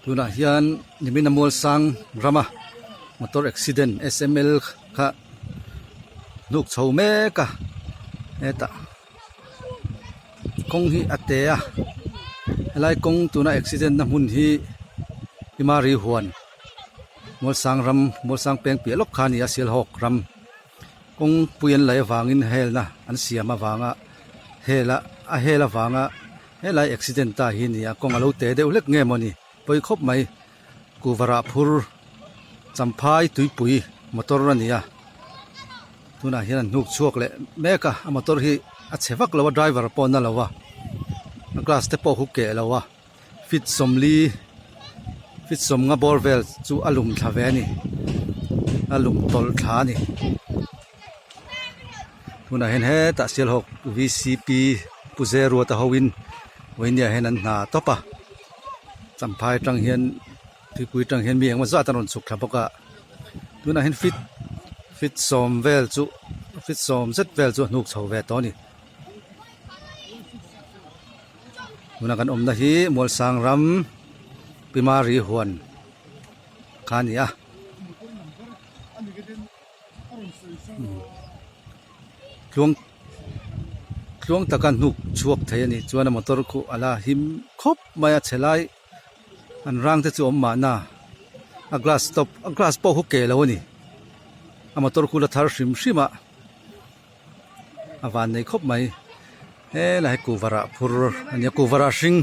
Tunah hian nimin a Mualsang rama motor accident S_M_L kha hnuk chho mek a hetah kawng hi a te a helai kawng tuna accident na hmun hi Himari huan Mualsang ram Mualsang peng piah lawk kha a ni a Sialhawk ram. Kawngpui an laih avangin helna an siam avanga hel a a hel avanga helai accident ta hi a ni a kawng a lo te deuh hlek nge mawni pawi khawp mai kuvarah phur champhai tuipui motor a ni a tunah hian an hnuk chhuak leh mek a a motor hi a chhe vak lo a driver pawh na lo a a glass te pawh hu keh lo a. Fit sawmli fit sawmnga bawr vel chu a lum thla ve a ni a lum tawlh thla a ni tunah hian hetah Sialhawk V C P Pu Zeruata ho in vawinia hian an hna tawp a champhai atang hian tuipui atang hian mi engemaw zat an rawn chhuk thla bawk a tunah hian fit fit sawm vel chu fit sawm zet vel chu a hnuk chho ve tawh a ni. Tuna kan awmna hi Mualsang ram Pimari huan kha a ni a tluang tluang taka hnuk chhuak thei a nih chuan a motor khu a la him khawp mai a chhe lai an rang te chu a awm mahna a glass top a glass pawh khu keh lo a ni a motor khu la thar hrim hrim a. A van nei khawp mai helai hi kuhva rah phur a nia kuhva rah hring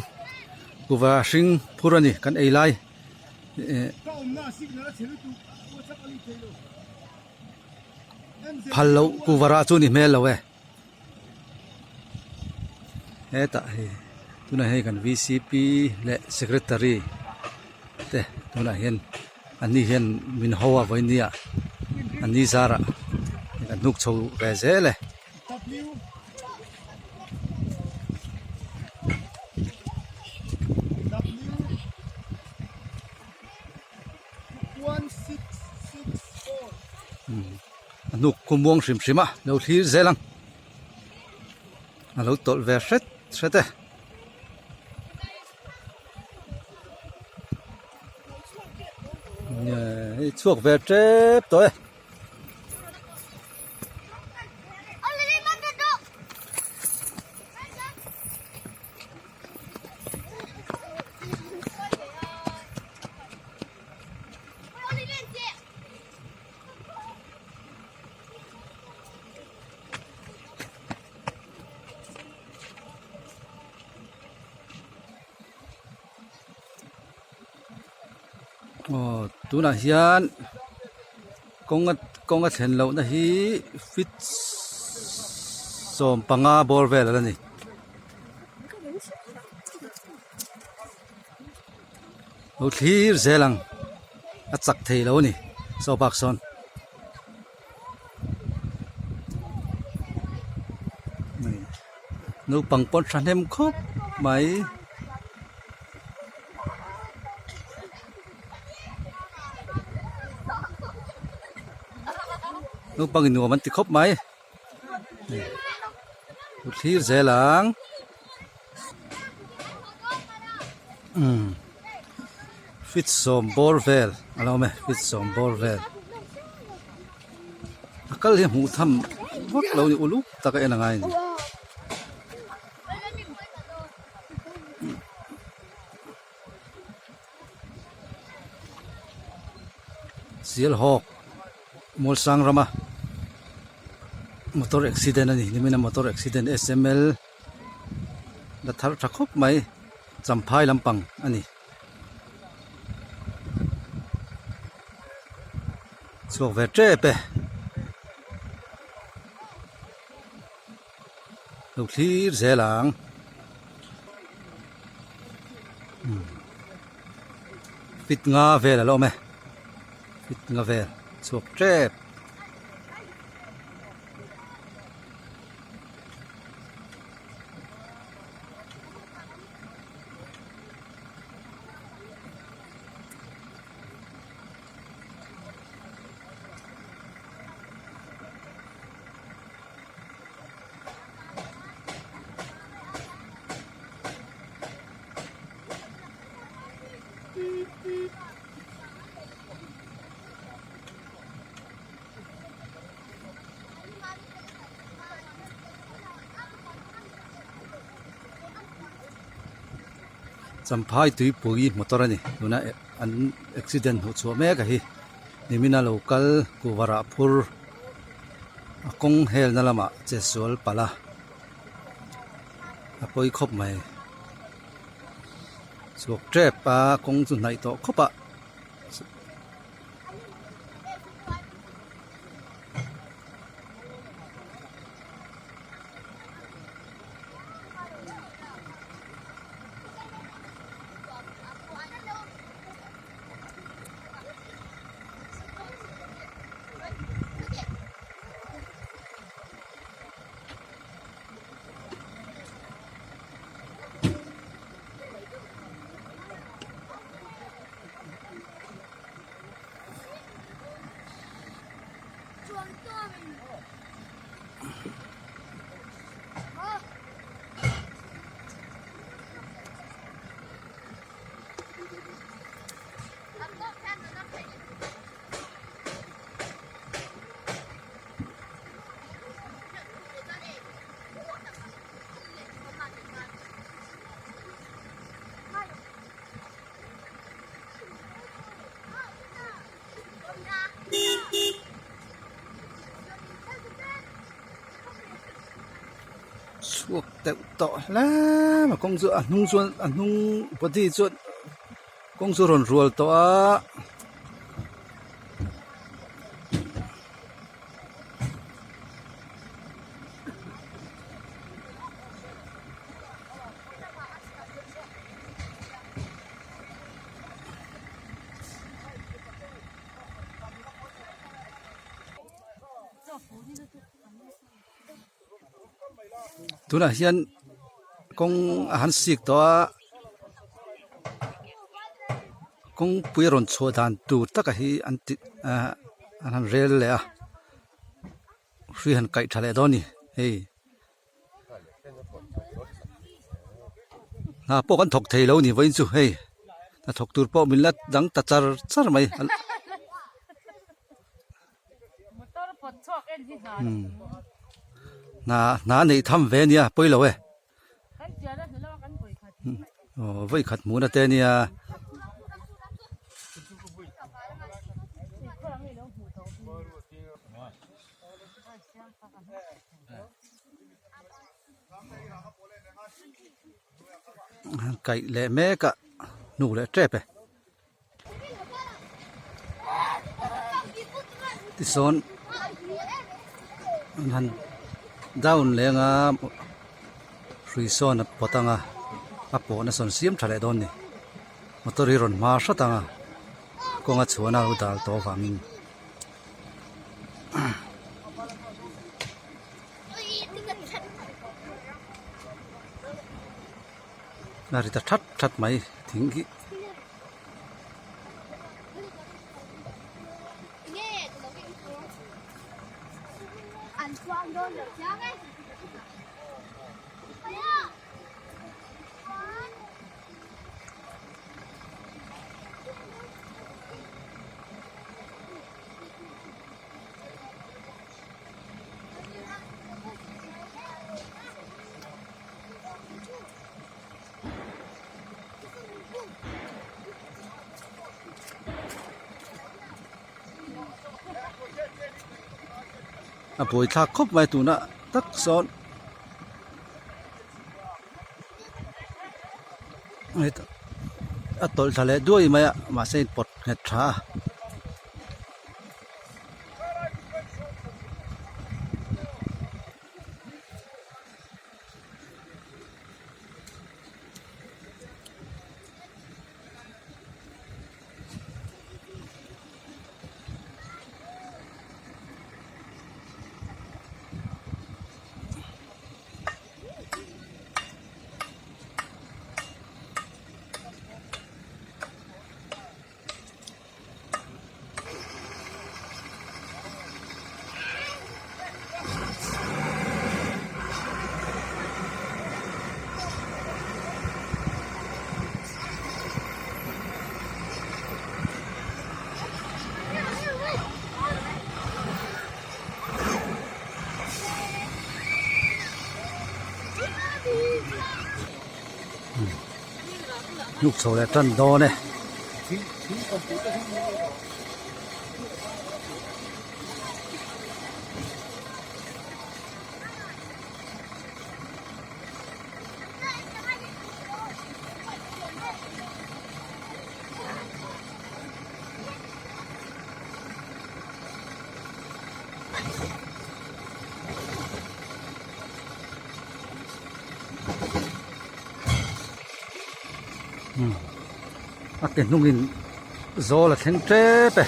kuhva rah hring phur a ni kan ei lai eh phal loh kuhva rah chu a ni hmel lo e hetah hei tunah hian kan V C P leh secretary te tunah hian. An ni hian min ho a vawiin nia an ni zarah kan hnuk chho ve zel e. A hnuk khawmuang hrim hrim a lo thlir zel ang a lo tawlh ve hret hret e. Hei chhuak ve tep tawh e. Aw tunah hian kawnga kawnga thlen lohna hi feet 15 bawr vel a la ni. Lo thlir zel ang a chak thei lo a ni saw bak sawn. Naupang pawh thahnem khawp mai. Naupang in nuam an ti khawp mai. Thlir zel ang. Umm fit sawm bawr vel a lo awm e fit sawm bawr vel a kal hi hmuh tham vak lo a ni uluk tak a en a ngai a ni. Sialhawk Mualsang rama motor accident a ni nimin a motor accident S_M_L la thar tha khawp mai champhai lampang a ni. Chhuak ve tep e. Lo thlir zel ang. Fit nga vel a la awm e. Fit nga vel chhuak tep. Champhai tuipui motor a ni tuna an accident hmuh chhuah mek a hi nimina lo kal kuvarah phur a kawng helna lamah che sual palh a a pawi khawp mai chhuak tep a kawng chu hnaih tawh khawp a. Chhuak deuh tawh hle a kawng chu a hnung chuan a hnung body chuan kawng chu a rawn rual tawh a. Tunah hian kawng a han sik tawh a kawngpui a rawn chhuah dan tur taka hi an ti ahh an han rel leh a hrui han kaih tha leh dawn a ni hei. Hna pawh kan thawk thei lo ni vawiin chu hei hna thawk tur pawh min la dang ta char char mai hna hna neih tham ve ania pawi lo e aw vawi khat hmuhna te ania. Kaih leh mek a hnu leh tep e tisawn an han down leh anga hrui sawn a pawt anga a pawhna sawn siam tha leh dawn a ni motor hi rawn hma hrat anga kawnga chhuahna a lo dal tawh avangin. A ri ta that that mai thing hi. A buai thlak khawp mai tunah tak sawn a tawlh thla leh duai mai a mahse a inpawt nghet tha a. Hnuk chho leh tan dawn e. A ke hnungin zawl a thleng tep e.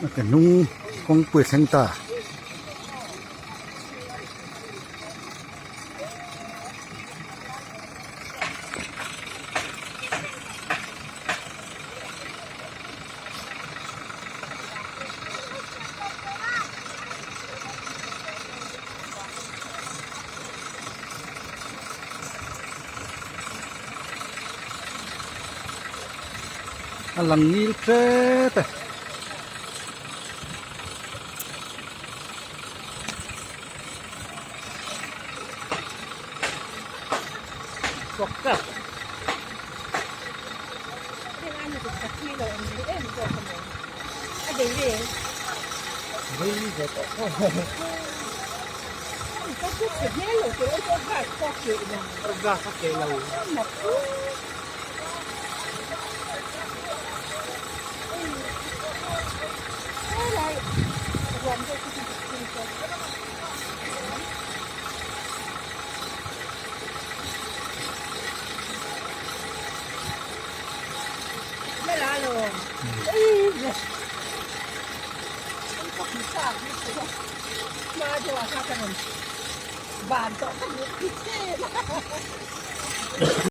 A ke hnung kawngpui a thleng ta. A lang ngil tep e.